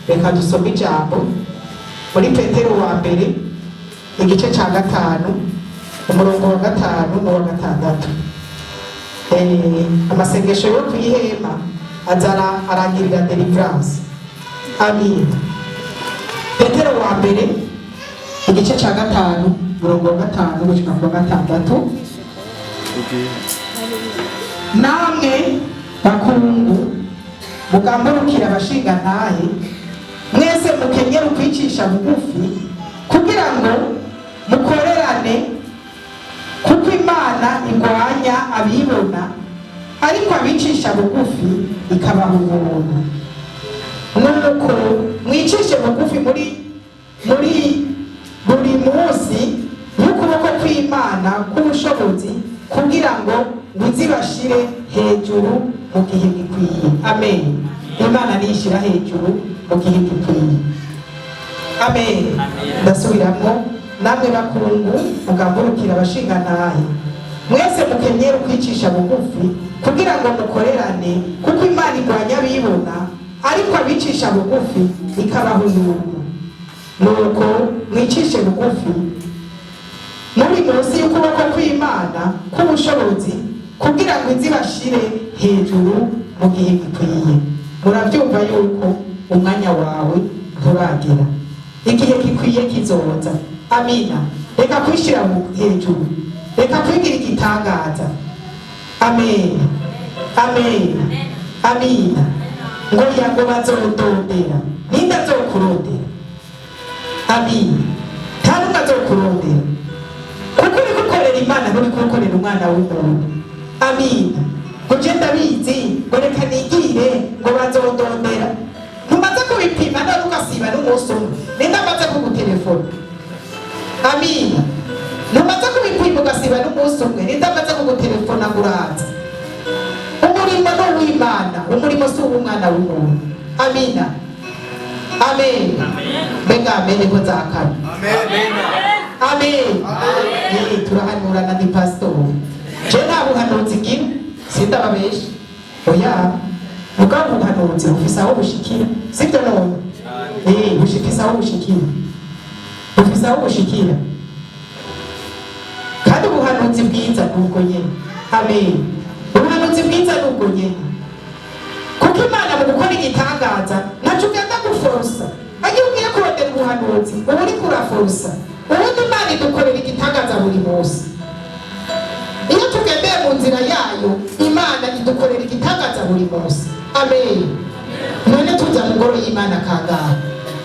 Reka dusome ijambo muri Petero wa mbere, igice cya 5, umurongo wa 5 n'uwa 6. Amasengesho yo ku ihema aza arangirira deliverance. Amin. Petero wa mbere, igice cya 5, umurongo wa 5 gushika ku wa 6. Namwe bakungu, mugamburukira abashingantahe, mwese mukenyere ukwicisha bugufi, kugira ngo mukorerane, kuko Imana igwanya abibona, ariko abicisha bugufi ikabaha ubuntu. Nuko mwicishe bugufi muri buri munsi y'ukuboko kw'Imana k'ubushobozi, kugira ngo nguzibashire hejuru mu gihe gikwiye. Amen. Imana niyishyira hejuru mu gihe gikwiye. Amen. Ndasubiramo: namwe bakungu, mugamburukira abashingantahe, mwese mukenyere ukwicisha bugufi, kugira ngo mukorerane, kuko Imana igwanya abibona, ariko abicisha bugufi ikabaha ubuntu. Nuko mwicishe bugufi muri munsi y'ukuboko kw'Imana k'ubushobozi, kugira ngo izibashire hejuru mu gihe gikwiye. Murabyumva yuko umwanya wawe nturagera, igihe gikwiye kizoza. Amina. Reka kwishyira hejuru, reka kwigira igitangaza. Amen, amen, amina. Ngo ya ngo bazodondera, ninde azokurondera? Amina. Nta n'umwe azokurondera, kuko uri gukorera Imana, nturi gukorera umwana w'umuntu. Amina. Ngo je ndabizi, ngo reka nigire, ngo bazodondera. Ntumaze kubipima none ugasiba n'umunsi umwe, ninde amaze kugutelefona? Amina. Ntumaze kubipima ugasiba n'umunsi umwe, ninde amaze kugutelefona ngo uraza? Umurimo ni uw'Imana, umurimo si uw'umwana w'umuntu. Amina, amen. Mbega amen ko zakana? Amen. Turahanurana, ndi pasitori, je nta buhanuzi ngira, sindababesha, oya. Mugabo ubuhanuzi bufise aho bushikira, sibyo none? Bushikisa aho bushikira, bufise aho bushikira, kandi ubuhanuzi bwiza nubwo nyene. Amen. Ubuhanuzi bwiza nubwo nyene, kuko Imana mu gukora igitangaza ntaco ugenda guforosa. Agiye ugiye kurondera ubuhanuzi, uba uriko uraforosa. Ubundi Imana idukorera igitangaza buri munsi. Iyo tugendeye mu nzira yayo, Imana idukorera igitangaza buri munsi. Amen. None tuza mu ngoro y'Imana kangahe?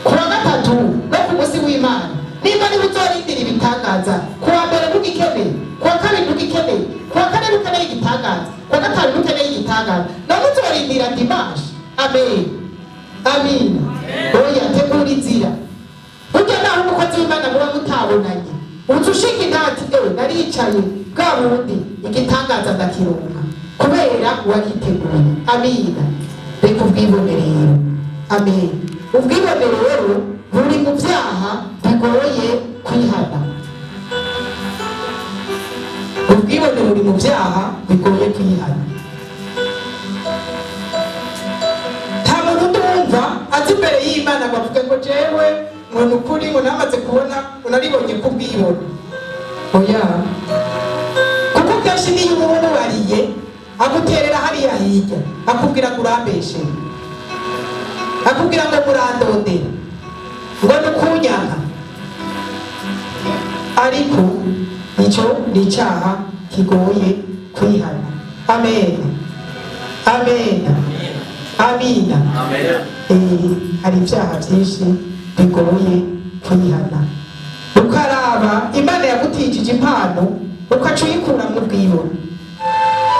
Ku wa gatatu no ku munsi w'Imana. Nimba niba uzorindira ibitangaza, ku wa mbere ntugikeneye, ku wa kabiri ntugikeneye, ku wa kane ntukeneye igitangaza, ku wa gatanu ntukeneye igitangaza, none uzorindira dimanche? Amen, amina. Oya, tegura inzira. Burya naho umukozi w'Imana muba mutabonanye, uza ushinga intati: ewe, naricaye bwa bundi, igitangaza ndakironka, kubera wariteguye. Amina. Reka ubwibone rero. Amen. Ubwibone rero buri mu byaha bigoye kwihana. Ubwibone buri mu byaha bigoye kwihana. Nta muntu ndumva azi imbere y'Imana ngo avuge ngo jewe ngo ni ukuri, ngo namaze kubona, ngo naribonye ku bwibone. Oya, kuko kenshi niyo uba umubariye, aguterera hariya hirya, akubwira ngo urambeshe, akubwira ngo murandondera, ngo ni ukunyanka. Ariko icyo ni icyaha kigoye kwihana. Amen, amen, amina. Hari ibyaha byinshi bigoye kwihana, ukaraba Imana yagutijije impano, ukaca uyikuramo ubwibone.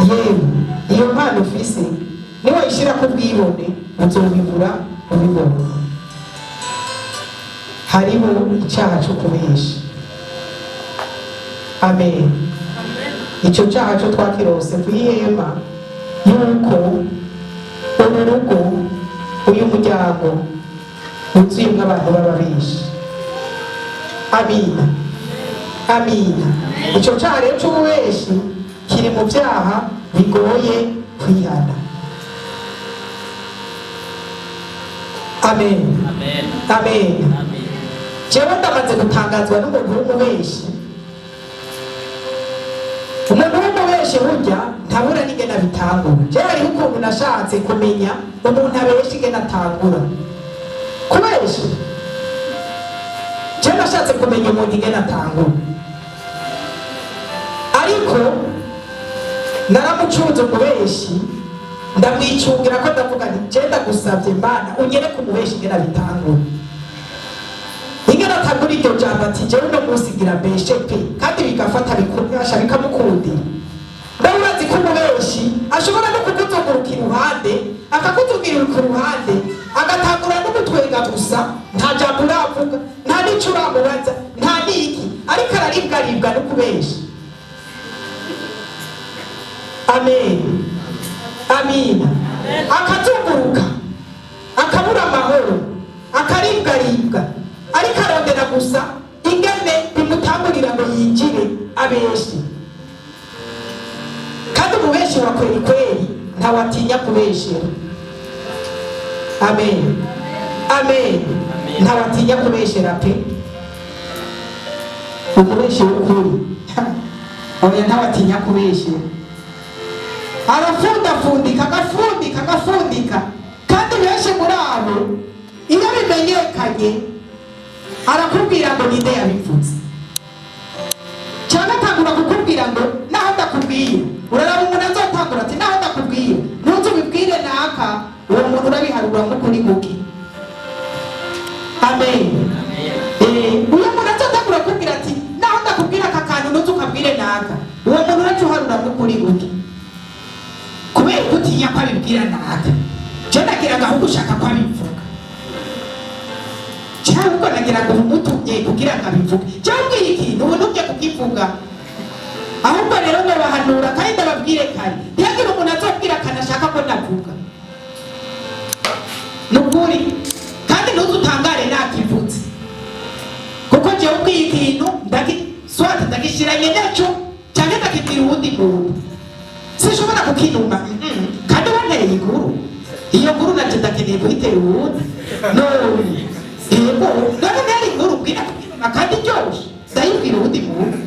Yewe, iyo mpano ufise niwayishyira ku bwibone, uzobibura ubibonye. Hariho icyaha cyo kubesha. Amen. Icyo cyaha cyo twakirose ku ihema, yuko uru rugo, uyu muryango wuzuyemo abantu b'ababeshi. Amina, amina. Icyo cyaha rero cy'ububeshi kiri mu byaha bigoye kwihana. Amen. Amen. Amen. Amen. Jewe ndamaze gutangazwa n'umuntu w'umubeshi. Umuntu w'umubeshi burya ntabura n'ingene abitangura. Jewe hariho ukuntu nashatse kumenya umuntu abesha ingene atangura kubesha. Jewe nashatse kumenya umuntu ingene atangura, ariko naramucunze umubeshi, ndamwicungira ko ndavuga nti: "Je ndagusavye Mana, unyereke umubeshi ingene abitangura, ingene atangura iryo jambo ati: 'Jewe uno munsi ngira mbeshe pe,' kandi bigafata, bikumwasha, bikamukundira." Mbe urazi ko umubeshi ashobora no kukuzunguruka iruhande, akakuzungurira ku ruhande, agatangura no gutwenga gusa, nta jambo uravuga, nta n'ico uramubaza, nta n'iki, ariko araribwaribwa no kubesha. Amen, amina. Akazunguruka, akabura amahoro, akaribwaribwa, ariko arondera gusa ingene bimutangurira ngo yinjire abeshe. Kandi umubeshi wa kweri kweri ntawatinya kubeshera. Amen, amen. Ntawatinya kubeshera pe. Umubeshi w'ukuri, oya, ntawatinya kubeshera. Arafundafundika, agafundika, agafundika. Kandi benshi muri abo, iyo bimenyekanye, arakubwira ngo ninde yabivuze, cyangwa atangura kukubwira ngo naho ndakubwiye. Uraraba umuntu azotangura ati: "Naho ndakubwiye, ntuze ubibwire naka." Uwo muntu urabiharura nk'ukuri guke. Amen. Uyo muntu azotangura kukubwira ati: "Naho ndakubwira aka kantu, ntuze ukabwire naka," uwo muntu uraca uharura nk'ukuri guke, kubera ko utinya ko abibwira naka. Je nagira ngo ahubwo ushaka ko abivuga, cyangwa ubwo nagira ngo umutumye kugira ngo abivuge, cyangwa ubwiye ikintu ubu ntumye kukivuga. Ahubwo rero ndabahanura kandi ndababwire kare: ntihagire umuntu azobwira akantu ashaka ko ndavuga. Ni ukuri. Kandi ntuze utangare nakivutse, kuko jewe ubwiye ikintu ndagi swati ndagishiranye neco, cyangwa ndakibwira uwundi muntu, sinshobora kukinuma. Kandi wanteye inkuru, iyo nkuru nanje ndakeneye kuyitera uwundi. None yego, none ntera inkuru mbwira kukinuma kandi iryoshe, ndayibwira uwundi muntu,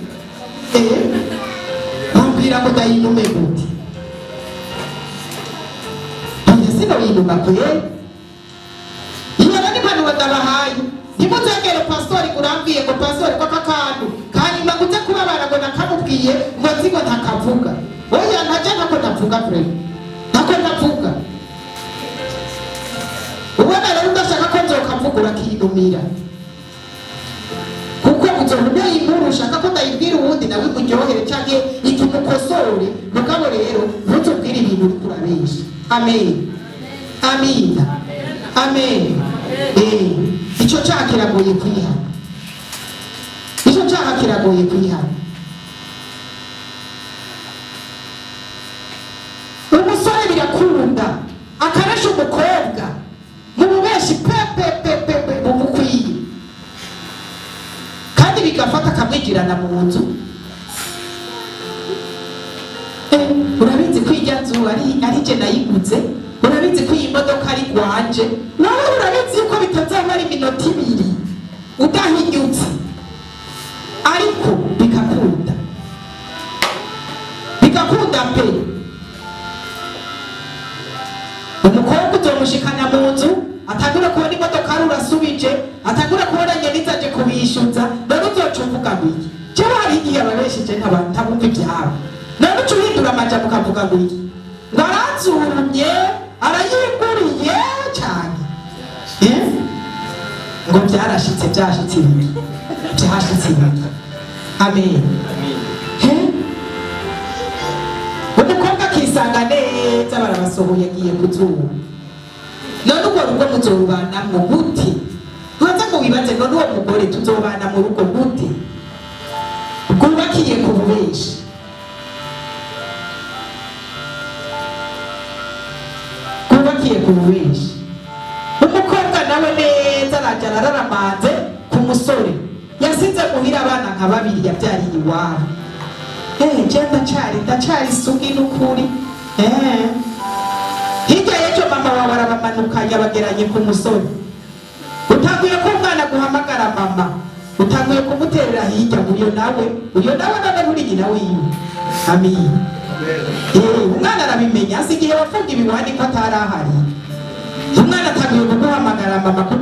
bambwira ngo ndayinume gute? Oya, sinoyinuma kweri. Iyo rero impanuro ndabahaye: ntimuzegere pastori ngo urambwiye ngo pastori ko aka kantu kanyuma ngo uze kubabara ngo nakamubwiye ngo nzi ngo ntakavuga. Oya, ntajya, ntako ndavuga vraiment, ntako ndavuga. Ubona rero udashaka ko nzokavuga, urakinumira, kuko uzoba inkuru ushaka ko ndayibwira uwundi nawe imuryohere canke ikimukosore. Mugabo rero ntuzubwire ibintu uriko urabesha. Amen, amina, amen. Ico caha kiragoye kwihana, ico caha kiragoye kwihana. Umusore birakunda akarasha umukobwa mu bubeshi pe pe pe pe pe, bumukwiye, kandi bigafata, akamwinjirana mu nzu. Urabizi ko ijya nzu ari je nayiguze, urabizi ko iyi modoka ari gwanje. Wowe urabizi yuko bitazamara iminota 2 udahinyutse, ariko bigakunda, bigakunda pe. Umukobwa uzomushikana mu nzu, atangura kubona imodoka ari urasubije, atangura kubona nyene aje kubishyuza. None uzoca uvuga ngo iki? Jewe hari igihe ababesheje ntabumva ivyabo. None uca uhindura amajambo ukavuga ngo iki? Ngo aranzurumye, arayiguriye cane. Eh? Ngo byarashitse, byashitse ibiki? Byashitse ibiki? Amen. He? Umukobwa akisanga neza barabasohoye, agiye ku zuba. None urwo rugo muzorubanamwo gute? Ntuze ngo wibaze: none uwo mugore tuzobana mu rugo gute rwubakiye ku bubeshi? Rwubakiye ku bubeshi. Umukobwa nawe neza araja arararamanze ku musore yasize muhira abana nka babiri yabyariye iwabo. Je ndacari isugi n'ukuri. Hirya y'ejo mama wawe arabamanukanye, abageranye ku musore. Utanguye ko umwana guhamagara mama, utanguye kumuterera hirya ngo uyo nawe, uyo nawe none nturi nyina wiwe. Amin. Umwana arabimenya, azi igihe wafunga ibiwani ko atari ahari. Umwana atanguye kuguhamagara mama, kuko